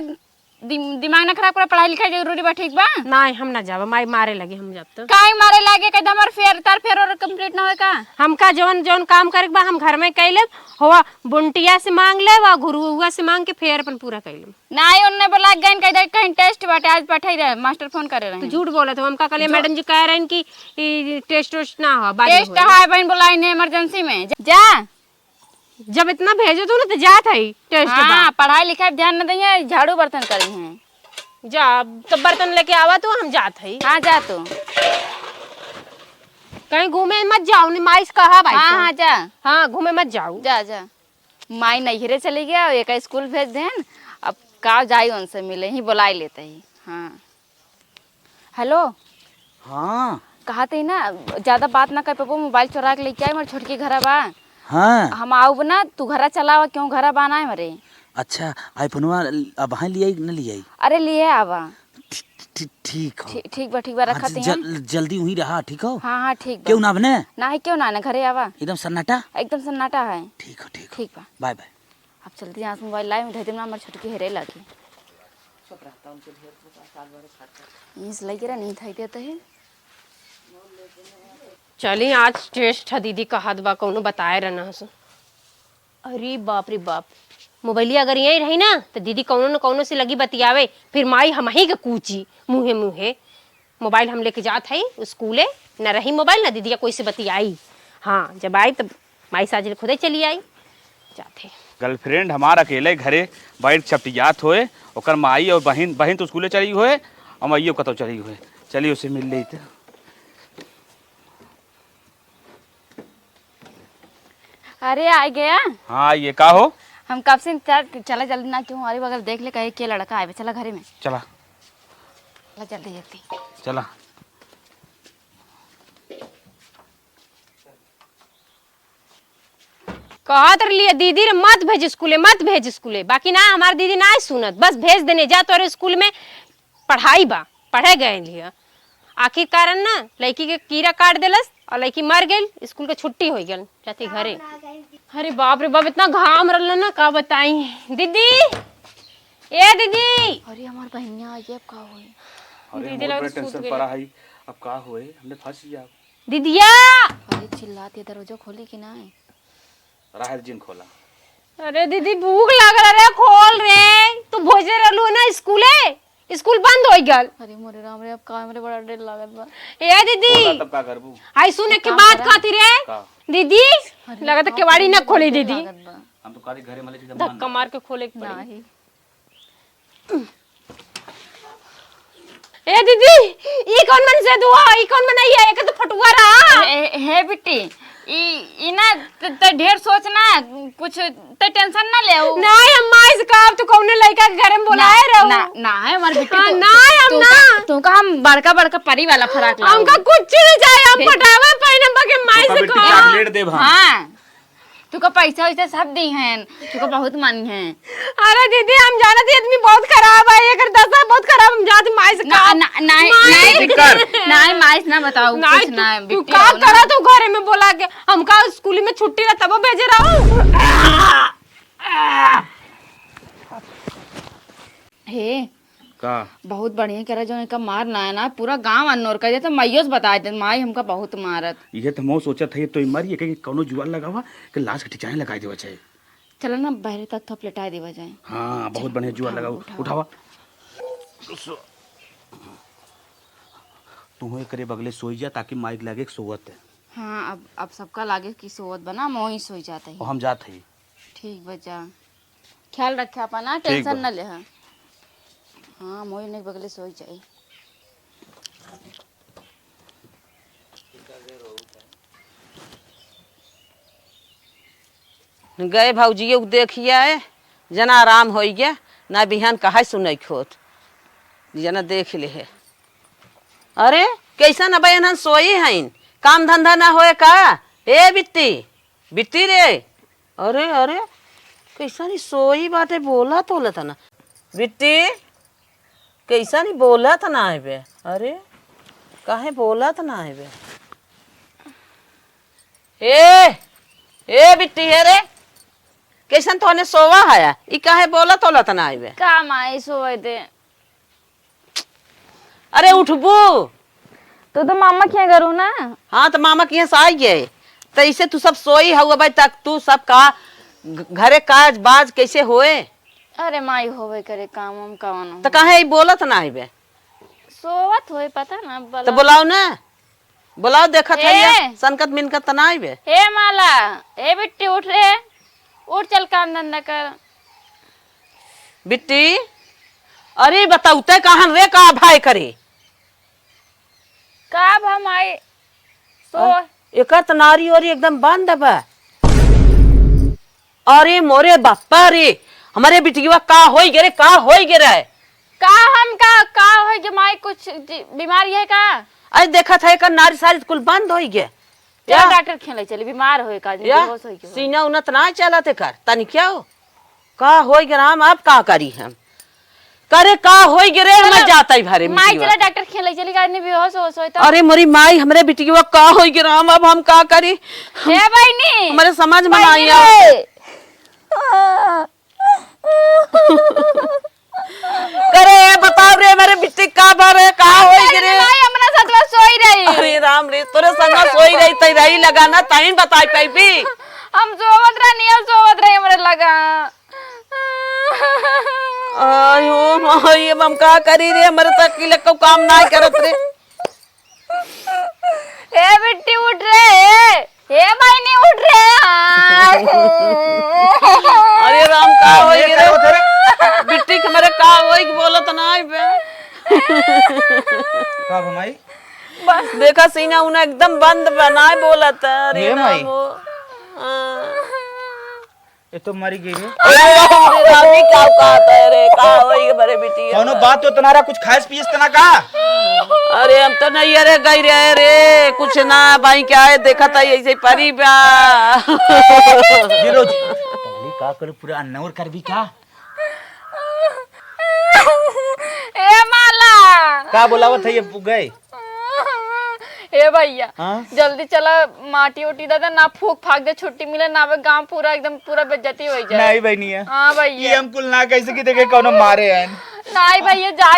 दिम-, दिमाग ना खराब कर, पढ़ाई लिखाई जरूरी बा, ठीक बा? नहीं, हम ना जाब, माई मारे लगी, हम जाब तो। काहे मारे लागे, कह दे हमार फेयर, तार फेयर और कंप्लीट ना होए का? हमका जौन, जौन काम करे के बा, हम घर में कई लेब, होवा बुंटिया से मांग लेब, और गुरुआ से मांग के फेयर अपन पूरा कई लेब। नाई, उनने बोला गइन कह दे कहीं टेस्ट बाटे, आज पठाई रहे, मास्टर फोन करे रहे। तू झूठ बोलत हो, हमका कल मैडम जी कह रहे कि ई टेस्ट वेस्ट ना हो, बाद में टेस्ट होई। है बहन, बोलाई ने इमरजेंसी में। जा। जब इतना भेजो तू ना तो जात है टेस्ट हाँ, बा। पढ़ाई लिखाई पे ध्यान न दइए, झाड़ू बर्तन करी हैं। जा, तब बर्तन लेके आवा तू, हम जात है। हाँ, जा तू। कहीं घूमे मत जाओ, नहीं माई से कहा भाई हाँ, से। हाँ, जा। हाँ, घूमे मत जाओ। जा, जा। माई नैहरे चली गया, एक स्कूल भेज देन। अब का जाई उनसे मिले, ही बोलाई लेते ही। हाँ। हेलो। हाँ। कहत ही ना, ज्यादा बात ना कर पाबो, मोबाइल चोरा के लेके आई, हमार छोटकी घरा बा। हाँ। हम आउब ना, तू घरा चला आवा, क्यों घरा बा ना हमरे। अच्छा, आईफोनवा अबहीं लियाई कि न लियाई? अरे लिए आवा। ठी-, ठी-, ठीक हो। ठी-, ठीक बा, ठीक बा, हाँ, रखत ही जल-, हैं। जल्दी वहीं रहा, ठीक हो? हाँ, हाँ, ठीक बा। क्यों ना बने? ना है, क्यों ना, ना, घरे आवा। एकदम सन्नाटा? एकदम सन्नाटा है। ठीक हो, ठीक हो। ठीक बा। Bye, bye. अब चलती यहाँ से मोबाइल लाई, धर देना, हमार छोटकी हेरे लागी। यहीं से लगे रहा, नहीं था, देते हैं। चली, आज टेस्ट है, दीदी कहत बा, कौनो बताए रहना हस। अरे बाप रे बाप, मोबाइलिया अगर यहीं रही ना, तो दीदी कौनो न कौनो से लगी बतियावे, फिर माई हमही के कूची मुँहे मुँहे। मोबाइल हम लेके जात हई स्कूले, न रही मोबाइल, न दीदिया कोई से बतियाई। हाँ, जब आई तब माई साजिल खुदे चली आई। जात है। गर्लफ्रेंड हमार अकेले घरे बैठ छपटियात होए, ओकर माई और बहिन, बहिन तो स्कूले चली होए, और माइयो कतौ चली होए। चली उसे मिल लेते। अरे, आ गया। हाँ, ये का हो? हम कब से इंतजार, चला जल्दी ना, क्यों? अरे, बगल देख ले, कहे के लड़का आए, चला घरे में। चला। चला जल्दी, जल्दी। चला। कहत रहलिए दीदी रे, मत भेज स्कूले, मत भेज स्कूले, बाकी ना, हमार दीदी ना सुनत, बस भेज देने, जा तोरे स्कूल में पढ़ाई बा, पढ़े गए लिया। आखिर कारण ना, लड़की के कीड़ा काट देलस और लड़की मर गई, स्कूल के छुट्टी हो गई, जाती घरे। अरे बाप रे बाप, इतना घाम रहल ना, का बताई। दीदी, ए दीदी। अरे हमार बहिनिया आई, अब का होई? अरे दीदी हम बहुत लगत बड़े सूत टेंशन गई। पड़ा है, अब का होए, हमने फंस गया। दीदिया! अरे चिल्लात है, दरवाजा खोली कि ना? राहत जिन खोला। अरे दीदी, भूख लागल रे, खोल रे। तू भेजे रहलू ना स्कूले, स्कूल बंद हो गल। अरे मोरे राम रे, अब का हमरे बड़ा डर लागत बा। ए दीदी, खोला तब का करबू? आई सुन एक बात कहती रे। का? दीदी, अरे लगत केवाड़ी ना खोली दीदी। हम तो काले घरे में ले धक्का मार के खोले के पड़ी। नहीं। ए दीदी, ई कौन मन से दुआ, ई कौन मन आई है? एक तो फटुआ रहा। ए, हे बिट्टी, ई, ई ना त, त ढेर सोच ना, कुछ त टेंशन ना ले। नहीं, हम माई से कहब, तू कौने लइका के घरे में बुलाए रहू। ना, ना, है हमार बिट्टी, हाँ, तू, ना, हम तू ना। का, तू का हम बड़का, बड़का परी वाला फराक लाओ। हमका कुछ नहीं चाहिए, हम पटावे पहनब, बाकी माई से कहब। चॉकलेट देब हम। हाँ। तुका पैसा वैसा सब दी हैं, तुका बहुत मानी हैं। अरे दीदी, हम जानत ही आदमी बहुत खराब है, एकर दशा बहुत खराब, हम जात माई से ना, कहा। ना, नहीं, माई। नहीं, नहीं, माई से ना बताओ, नहीं, कुछ तू, ना, तू बिट्टी का हो ना। करा तू घरे में बोला के, हमका स्कूल में छुट्टी रहा तब भेजे रहो। हे, का? बहुत बढ़िया करा, जो इनका मार ना है ना, पूरा गांव अनोर कर देता, माइयो से बता देता, माई हमका बहुत मारत। इहे तो हम सोचत है, तो ई मरी है कि कौनो जुआ लगावा कि लाश के ठिकाने लगा देवा चाहे। चला ना, बहरे तक थप लेटा देवा जाए। हाँ, बहुत बढ़िया जुआ लगावा, उठावा। तू एकरे बगले सोई जा, ताकि माई के लागे कि सोवत है। हाँ, अब, अब सबका लागे कि सोवत बा ना, मोही सोई जात है। हम जात है। ठीक बा, जा। ख्याल रखे अपन, हाँ, ठीक टेंशन बा। ना ले, हाँ। हाँ, मोही नहीं बगले सोई जाई। गए भौजियो के देखिया, जना आराम होई गया, ना बिहान कहाई सुनई खोत, जना देख ले है। अरे, कैसन अब एनहन सोई हईन, काम धंधा ना होए का? ए बिट्टी, बिट्टी रे, अरे, अरे, कैसन ई सोई बाटे, बोलत होलत ना। बिट्टी, कैसन ई बोलत ना है बे? अरे, काहे बोलत ना है बे? ए, ए बिट्टी, हे रे, कैसन तोहने सोवा है? ई काहे बोलत होलत ना है बे? का माई सोवे दे? अरे उठबू। तू तो मामा के यहाँ गरू ना। हाँ, तो मामा के यहाँ से आई गए। तो इसे तू सब सोई हऊ अबे तक, तू सब का घ-, घरे काज बाज कैसे होए? अरे माई, होबे करे काम हम कवन तो हो। काहे ई बोलत ना आइबे? सोवत होई, पता ना, तो बोला। बुलाओ ना, बुलाओ, देखत ए! है, सनकत मिनकत तो ना आइबे। ए माला, ए बिट्टी, उठ रे, उठ, चल काम धंधा कर। बिट्टी, अरे बताऊ, ते कहन रे का भाई करे? का भा माई? सो अ, एकर त नारी ओरी एकदम बंद बा। अरे मोरे बापा रे, हमरे बिटिया का होई गे रे, का होई गे रे? का हम का, का होई गे माई, कुछ जी-, बीमारी है का? अरे देखत है एकर नारी सारी कुल बंद होई गे। चला या, डॉक्टर खेले चली, बीमार होई का, या, बेहोश होई के होई। सीना उना त ना चलत एकर, तनी क्या हो? का होई गे राम, अब का करी हम? करे का होई गे रे, चला, मैं जाता ही भारे माई, मिटिया। चला डॉक्टर खेले चली का, नहीं बेहोश होश होई तो। अरे मोरी माई, हमरे बिटिया का होई गे राम, अब हम का करी? ए बहिनी, हमरे समझ में ना बहिनी आया। रे। करे, बताओ रे, मेरे बिट्टी का भर है, कहाँ होई रे? माई, हमरा सतवा सोई रही। अरे राम रे, तोरे संगा सोई रही, तई रही लगा ना, तई बताई पाई भी। हम सोवत रहनी, हम सोवत रही, हमरे लगा। आयो माई, अब हम का करी रे, हमरे तक की लक्को काम ना करत रे। ए बिट्टी उठ रे, ए, ए बहिनी उठ रे। अरे राम, का होई रे? बिट्टी के हमरे का होई कि बोलत ना है बे। का भमाई? देखा सीना उना एकदम बंद बनाए बोलत है। अरे ये माई। राम हो। हाँ। ये तो मरी गई रे। अरे, अभी का कहत है रे? का होई गे बरे बिटिया? कौनो बात तो तना रहा, कुछ खाए पिए तना का? अरे, हम तो नहीं अरे गई रहे रे, कुछ ना भाई, क्या है, देखत है ऐसे ही परी बा। ये रोज पगली का करे, पूरा अन्नौर कर भी का? ए माला। का बोलावत है ये गए? ए भैया, हाँ? जल्दी चला, माटी ओटी दे दे, ना फूक फाक दे, छुट्टी मिले ना, अब गांव पूरा एकदम पूरा बेइज्जती हो जाए। नहीं बहनिया। हाँ भैया। ये हम कुल ना कह सकी, देखे कौनो मारे हैं। नहीं भैया, जा,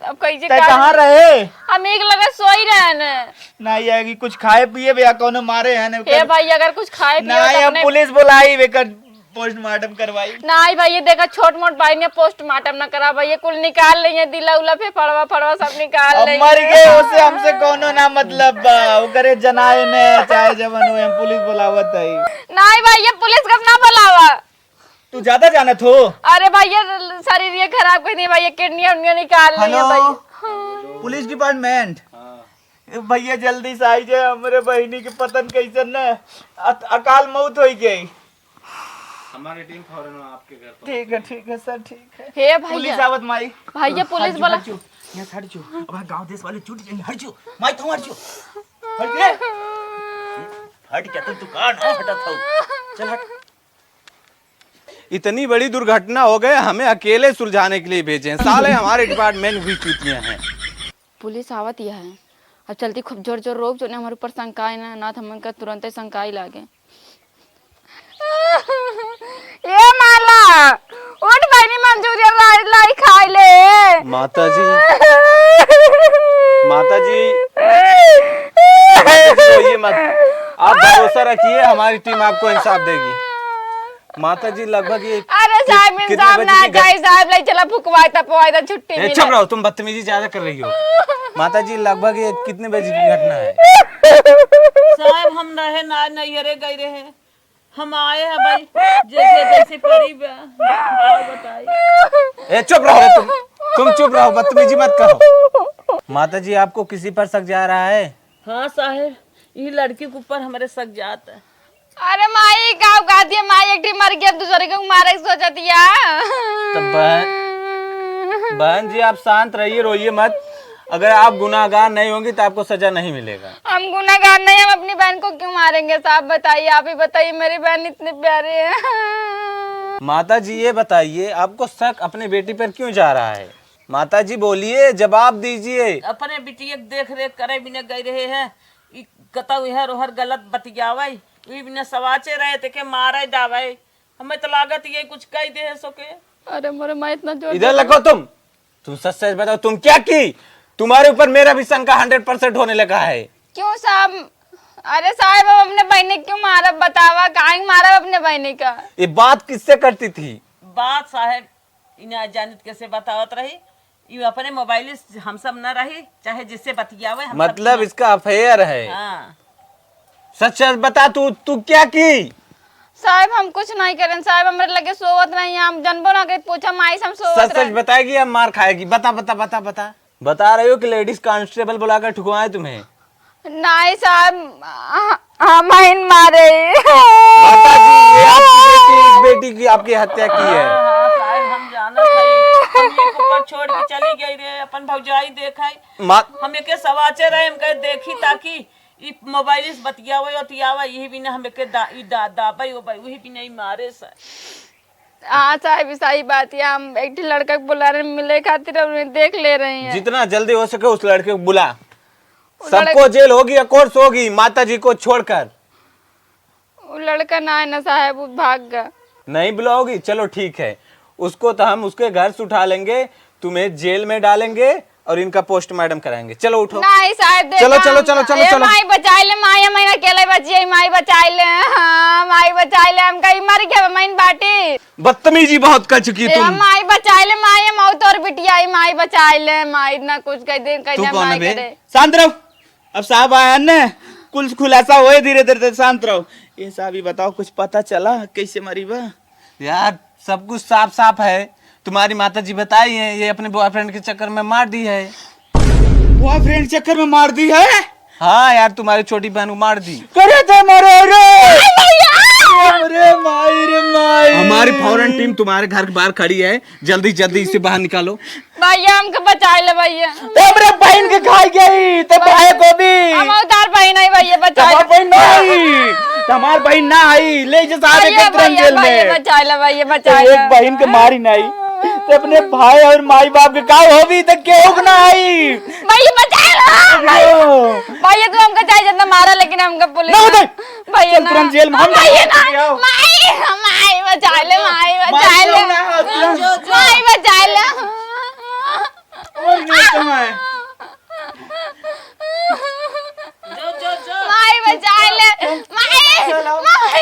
अब कैसे तै का कहाँ रहे? हम एक लगे सोई रहे ने। नहीं आएगी, कुछ खाए पिए भैया, कौनो मारे हैं ने ए कर- भैया, अगर कुछ खाए पिए नहीं, तो हम अपने पुलिस बुलाई, बेकर पोस्टमार्टम करवाई। नाई भैया, देखा, छोट मोट भाई ने पोस्टमार्टम ना करा भैया, कुल निकाल लेंगे, दिला उला, फेफड़वा फड़वा सब निकाल अब लेंगे। मर गए, उसे हमसे कौनो ना मतलब बा, ओकरे जनाए ने चाहे जवन हो, हम पुलिस बुलावत है। नाई भैया, पुलिस कब ना बुलावा। तू ज्यादा जानत हो। अरे भैया, शरीर ये खराब कर दिए भैया, किडनी उडनी निकाल लेंगे हेलो। भाई। Police department. हाँ। ए भैया, जल्दी से आई जाए, हमरे बहिनी के पतन कैसन न अत-, अकाल मौत होई गई। हमारी टीम फौरन आपके घर पर ठीक है, ठीक है सर, ठीक है। हे भैया। पुलिस आवत माई। भैया, पुलिस हट जो, वाला। हट जो। यहाँ से हट जो। अब गांव देश वाले छूट जाएंगे। हट जो। माई, तुम हट जो। हट रे। हट क्या, तुम दुकान है, हटा था। चल हट। इतनी बड़ी दुर्घटना हो गई, हमें अकेले सुलझाने के लिए भेजे हैं। साले हमारे डिपार्टमेंट भी चूतियां हैं। पुलिस आवत यह है। अब चलती खूब जोर जोर रोक, जो ने हमारे ऊपर शंका है ना, ना तो हमन का तुरंत ही शंका ही लागे। ए माला, उठ बहिनी, मंजूरिया लाई, लाई खाए ले। माता जी, माता जी, माता जी, रोइए मत। आप भरोसा रखिए, हमारी टीम आपको इंसाफ देगी। माता जी, लगभग ये अरे कि-, साहब, कितने इंसाफ बजे ना की घट- जाए साहब, ले चला फुकवाए तपवाए तो छुट्टी ए, मिले। चुप रहो, तुम बदतमीजी ज्यादा कर रही हो। माता जी, लगभग ये कितने बजे की घटना है? साहब, हम रहे ना, नैहरे गए रहे, हम आए हैं भाई, जैसे तैसे परी बा, का बताई। ए, चुप रहो तुम, तुम चुप रहो, बदतमीजी मत करो। माता जी, आपको किसी पर शक जा रहा है? हाँ साहब, ये लड़की के ऊपर हमारे शक जात है। अरे माई, का कहती है माई, एक ठी मर गई, अब दूसरे को मारे के सोचत या। तो बहन, बहन जी, आप शांत रहिए, रोइए मत। अगर आप गुनाहगार नहीं होंगी तो आपको सजा नहीं मिलेगा। हम गुनाहगार नहीं, हम अपनी बहन को क्यों मारेंगे साहब? बताइए, आप ही बताइए, मेरी बहन इतनी प्यारी है। माता जी, ये बताइए, आपको शक अपने बेटी पर क्यों जा रहा है? माता जी, बोलिए, जवाब दीजिए। अपने बिटिया के देख रेख करे बिना गए रहे हैं, ई कतौ इहर ओहर गलत बतियावे, ई बिना सवाचे रहे, तेके मारे दावे। हमें तो लागत ये कुछ कह दे है सोके। अरे मोरे माँ, इतना जोर इधर जोर लको तुम। तुम सच सच बताओ, तुम क्या की? तुम्हारे ऊपर मेरा भी शंका हंड्रेड परसेंट होने लगा है। क्यों साहब? अरे साहब, अब अपने बहनी क्यों मारा बतावा, काहे मारा अपने बहनी का? ये बात किससे करती थी? बात साहब, इन्हें अजानित कैसे बतावत रही? ये अपने मोबाइल से हम सब न रही, चाहे जिससे बतियावे, हम सब मतलब न इसका अफेयर है। हाँ। सच सच बता, तू, तू क्या की? साहब, हम कुछ नहीं करें साहब, हमरे लगे सोवत नहीं, हम जनबो ना करी, पूछा माई से हम सोवत सच सच रहे। बताएगी या मार खाएगी? बता, बता, बता, बता। बता रही हो कि लेडीज कांस्टेबल बुलाकर ठुकवाए तुम्हें? नहीं साहब, ह-, हम ही मारे। माता जी, ये आपकी बेटी, इस बेटी की आपकी हत्या की है। ऊपर छोड़ के चली गई रे, अपन भौजाई देखाई। माँ हम एके सवाचे रहे, हम कहे देखी ताकि ई मोबाइल से बतियावे, बतियावे, यही बिना हम एके दा-, ई दा-, दाबे, ओ भाई, वही बिना ई मारे से। हाँ साहब, ई सही बात है। हम एक ठे लड़का के बुला रहे हैं मिले खातिर, और उन्हें देख ले रहे हैं। जितना जल्दी हो सके उस लड़के को बुला। वो सबको लड़क- जेल होगी या कोर्स होगी, माता जी को छोड़कर। वो लड़का ना है ना साहब, वो भाग गया। नहीं बुलाओगी, चलो ठीक है, उसको तो हम उसके घर से उठा लेंगे, तुम्हें जेल में डालेंगे और इनका पोस्टमार्टम कराएंगे। चलो उठो। नहीं साहब, देखा चलो, चलो, हम- चलो, चलो, ए, चलो। माई बचाई ले, माई, हम अकेले बचिए, माई बचाई ले, हाँ, माई बचाई ले, हम कहीं मर गए, माइन बाटी। बदतमीजी बहुत कर चुकी ए, तुम। माई बचाई ले, माई, हम और तोर बिटिया आई, माई बचाई ले, माई ना कुछ कह दे, कह तू दे, कौन माई है बे? करे। शांत रहो। अब साहब आया न, कुल खुलासा होए धीरे धीरे, शांत रहो। ये साहब, ये बताओ, कुछ पता चला कैसे मरी बा? यार, सब कुछ साफ साफ है। तुम्हारी माता जी बताई है, ये अपने बॉयफ्रेंड के चक्कर में मार दी है। बॉयफ्रेंड चक्कर में मार दी है? हाँ यार, तुम्हारी छोटी बहन को मार दी। करे थे मरे रे। अरे माई रे माई। हमारी फौरन टीम तुम्हारे घर के बाहर खड़ी है, जल्दी जल्दी इसे बाहर निकालो। भैया, हमके बचाई ले भैया। ते हमरे बहिन के खाई गई, ते भाई को भी। हम उधार बहिन आई भैया, बचाई ले। तमार बहिन ना आई, तमार बहिन ना आई, ले जे साहब भैया, के तुरंत भैया, जेल भैया, में। बचाई ले भैया, ते बचाई ले। एक बहिन के मारी नहीं, ते अपने भाई और माई बाप के का होबी, ते केहू के ना आई। भैया, बचाई ले। भैया, तू हमके चाहे जितना मारा, लेकिन हमके पुलिस ना ना। उदय। भैया चल ना। तुरंत जेल में, हम भैया जाएंगे, ना। आओ। माई, माई, बचाई ले, माई, माई बचाई ले। क्यों ना हो, तुरंत। माई, बचाई ले। और नहीं तो मैं। जो, जो, जो। माई बचाए ले, माई, चलो। माई।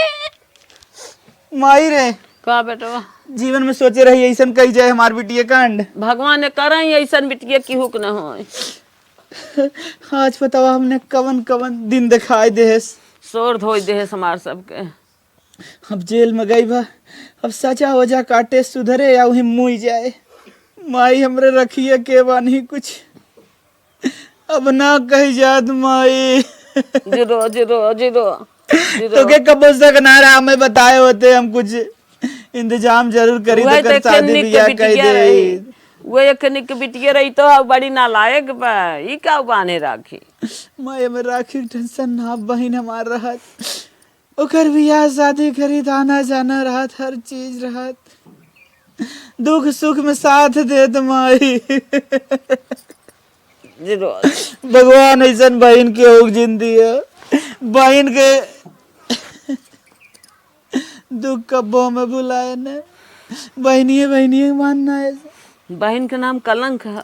माई रे। का बेटवा? जीवन में सोचे रही ऐसन कही जाए हमार बिटिया कांड। भगवान ने करई ऐसन बिटिया केहू के न होए। आज बतावा हमने कवन कवन दिन दिखाई देहेस। सोर धोई देहेस हमार सबके। अब जेल में गई बा, अब सजा वजा काटे, सुधरे या वहीं मुई जाए। माई हमरे रखिए के बानी कुछ, अब ना कही जात माई। Zero, zero, zero, zero. तोके कबो शक ना रहा, हमें बताए होते हम कुछ इंतजाम जरूर करी तो कर शादी बियाह कह दे। वो एक निक बिटिया रही तो बड़ी नालायक बा, ई का बाने राखी। माई हमें राखी के टेंशन ना बहिन हमार रहत। ओकर बियाह शादी करी त आना जाना रहत, हर चीज रहत। दुख सुख में साथ देत माई। जिरो। भगवान ऐसन बहिन के होक जिन दिया। बहिन के दुख कब्बो में भुलाए न। बहिनिये, बहिनिये मानना है। बहिन के नाम कलंक है।